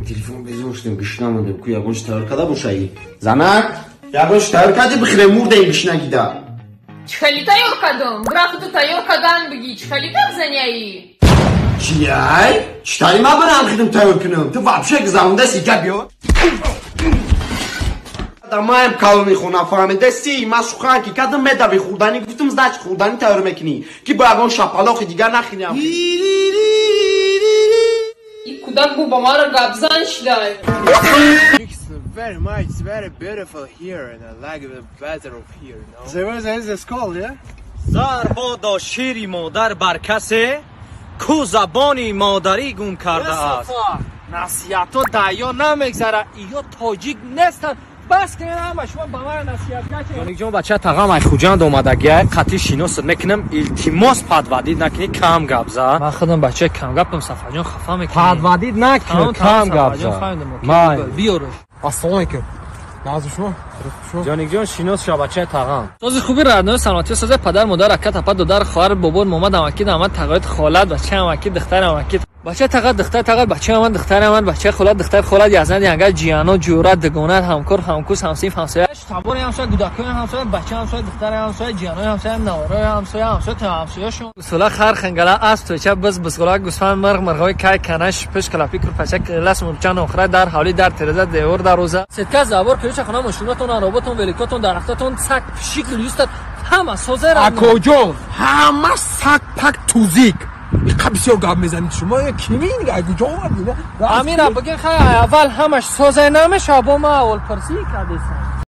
Телефон безор шудем, гушна мондем. Ку ягон чи тайёр карда бошаи? Занак, ягон чи тайёр кардӣ, бихӯрем, мурдаем гушнагида. Чӣ хели тайёр кардам? Графиту тайёр кардан бигӣ, чӣ хели гап заняи? Чияй? Читари ма барам хидм тайёр кунам? Ту вообще гузарондаси, гап ё? Маем калони хона, фаҳмидаси? Ман сухан ки кардам, медави хӯрданӣ гуфтам, значит, хӯрданӣ тайёр мекунӣ, ки бо ягон шапалоқи дигар нахӯрам. И кӯдак бу ба маро гапзан шидай. Very much, it's very beautiful here, and I like the weather of here. You know? The weather is cold, yeah? Зар бодо шири модар бар касе, ку забони модарӣ гум кардааст. Насиҳатҳо даё намегзара, иё тоҷик нестанд. Бас кунед, ҳама шумо ба ман насиҳат. Ҷоникҷон, бача тағам ай Хуҷанд омадагиай, қатъи шиносат мекунам. Илтимос, подводить накунӣ, кам гап за. Ман худам бачаи камгапам, Сафарҷон, хафа мекунӣ. Подводить накун, кам гап за. Май биёрш. Ассалому алайкум. Назм шумо? Ҷоникҷон, шинос ша, бачаи тағам. Сози хуби родной, саломатӣ, сози падар, модар, ака, тапа, додар, хоҳар, бобор, момад, амаки, дамад, тағоят, холат, бачаи амаки, духтари амаки, бачаи тағат, духтари тағат, бачаи амад, духтари амад, бачаи холат, духтари холат, язан, янга, ҷияно, ҷӯра, дугонат, ҳамкор, ҳамкурс, ҳамсинф, ҳамсоя, табори ҳамсоя, гудакои ҳамсоя, бачаи ҳамсоя, духтари ҳамсоя, ҷиянои ҳамсоя, навораи ҳамсоя, ҳамсоя, то ҳамсояшон, гусола, хар, хангала, асп, тӯча, биз, бизғула, гӯсфанд, мирғ, мирғои, кай, канаш, пиш, калапи, курпача, лас, мурча, нохра, дар ҳавлӣ, дар тереза, девор, дарвоза, сетка, забор, ключа, хона, мошинотон, ароботон, великотон, дарахтотон, саг, пишик, люстат, ҳама созера. Акоҷон, ҳама сак пак тузик. Иқа бисёр гап мезанед шумо, кими куҷо овардед? Амира, бигин, хай, аввал ҳамаш созе намеша, бо ма аввалпурсӣ кардесам.